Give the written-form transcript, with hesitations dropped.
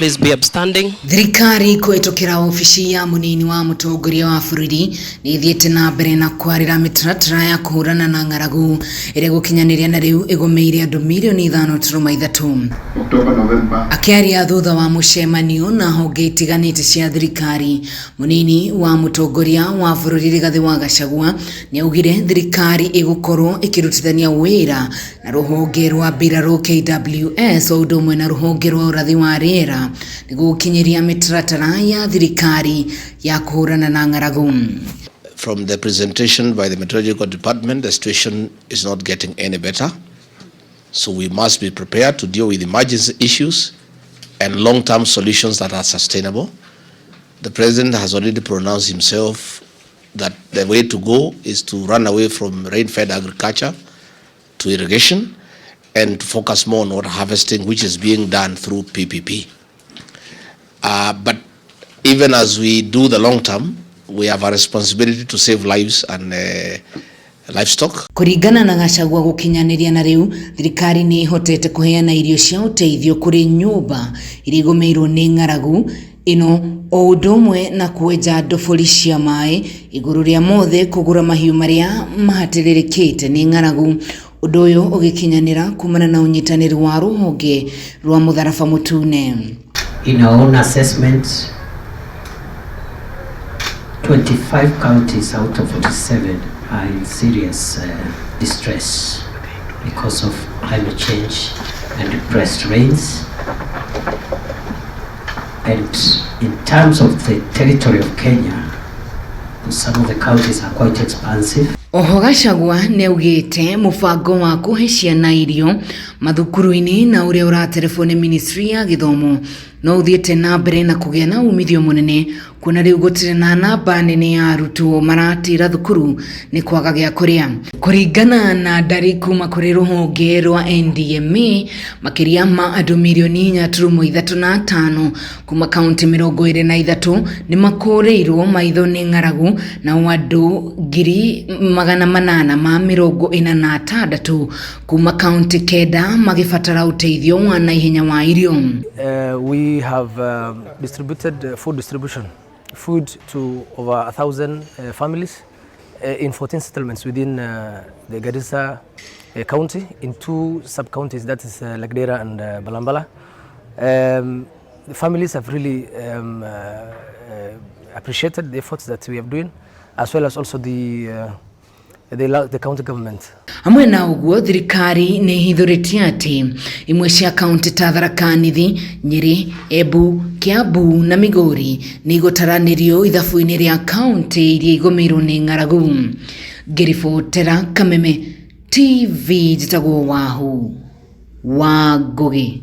Please be upstanding. Thirikari kũhĩtũkĩra obici ya mũnini wa mũtongoria wa bũrũri nĩ ĩthiĩte na mbere na kwarĩra mĩtaratara ya kũhũrana na ng'aragu ĩrĩa gũkinyanĩria na rĩu ĩgũmĩire andũ mirioni 5.3. October, November. Akĩaria thutha wa mũcemanio na honge itiganĩte cia thirikari, mũnini wa mũtongoria wa bũrũri Rigathĩ wa Gachagua nĩ augire thirikari ĩgũkorwo ĩkĩrutithania wĩra na rũhonge rwa mbirarũ KWS o ũndũ ũmwe na rũhonge rwa ũrathi wa rĩera nĩguo gũkinyĩria mĩtaratara ya thirikari ya kũhũrana na ng'aragu. From the presentation by the Meteorological Department, the situation is not getting any better. So we must be prepared to deal with emergency issues and long-term solutions that are sustainable. The president has already pronounced himself that the way to go is to run away from rain-fed agriculture to irrigation and to focus more on water harvesting, which is being done through PPP. But even as we do the long term, we have a responsibility to save lives and livestock. Kũringana na Gachagua, gũkinyanĩria na rĩu thirikari nĩ ĩhotete kũheana irio cia ũteithio kũrĩ nyũmba iria igũmĩirwo nĩ ng'aragu ĩno, o ũndũ ũmwe na kwenja ndobori cia maĩ, igũrũ rĩa mothe kũgũra mahiũ marĩa mahatĩrĩrĩkĩte nĩ ng'aragu, ũndũ ũyũ ũgĩkinyanĩra kumana na ũnyitanĩri wa rũhonge rwa mũtharaba mũtune. In our own assessment, 25 counties out of 47 are in serious distress because of climate change and depressed rains. And in terms of the territory of Kenya, some of the counties are quite expansive. Oho Gachagua nĩ augĩte mũbango wa kũhe ciana irio mathukuru-inĩ na ũrĩa ũraterebwo nĩ ministry ya gĩthomo no ũthiĩte na mbere na kũgĩa na umithio mũnene, kuona rĩu gũtirĩ na namba nene ya arutwo maratĩra thukuru nĩ kwaga gĩa kũrĩa. Kũringana na ndari kuma kũrĩ rũhonge rwa NDMA, makĩria ma andũ mirioni 4.35 kuma kaunti 23 nĩ makũrĩirwo maitho nĩ ng'aragu, nao andũ 846,000 kuma kaunti 9 magĩbatara ũteithio wa naihenya wa irio. We have distributed food distribution food to over 1,000 families in 14 settlements within the Garissa county in two sub-counties, that is Lagdera and Balambala. The families have really appreciated the efforts that we are doing, as well as also the county government. Hamwe na ũguo, thirikari nĩ ĩhithũrĩtie atĩ imwe cia kaunti ta Tharaka Nithi, Nyĩrĩ, Embu, Kiambu na Migori nĩ igũtaranĩrio ithabu-inĩ rĩa kaunti iria igũmĩirwo nĩ ng'aragu. Ngĩribotera Kameme TV, njĩtagwo Wahu wa Ngũgĩ.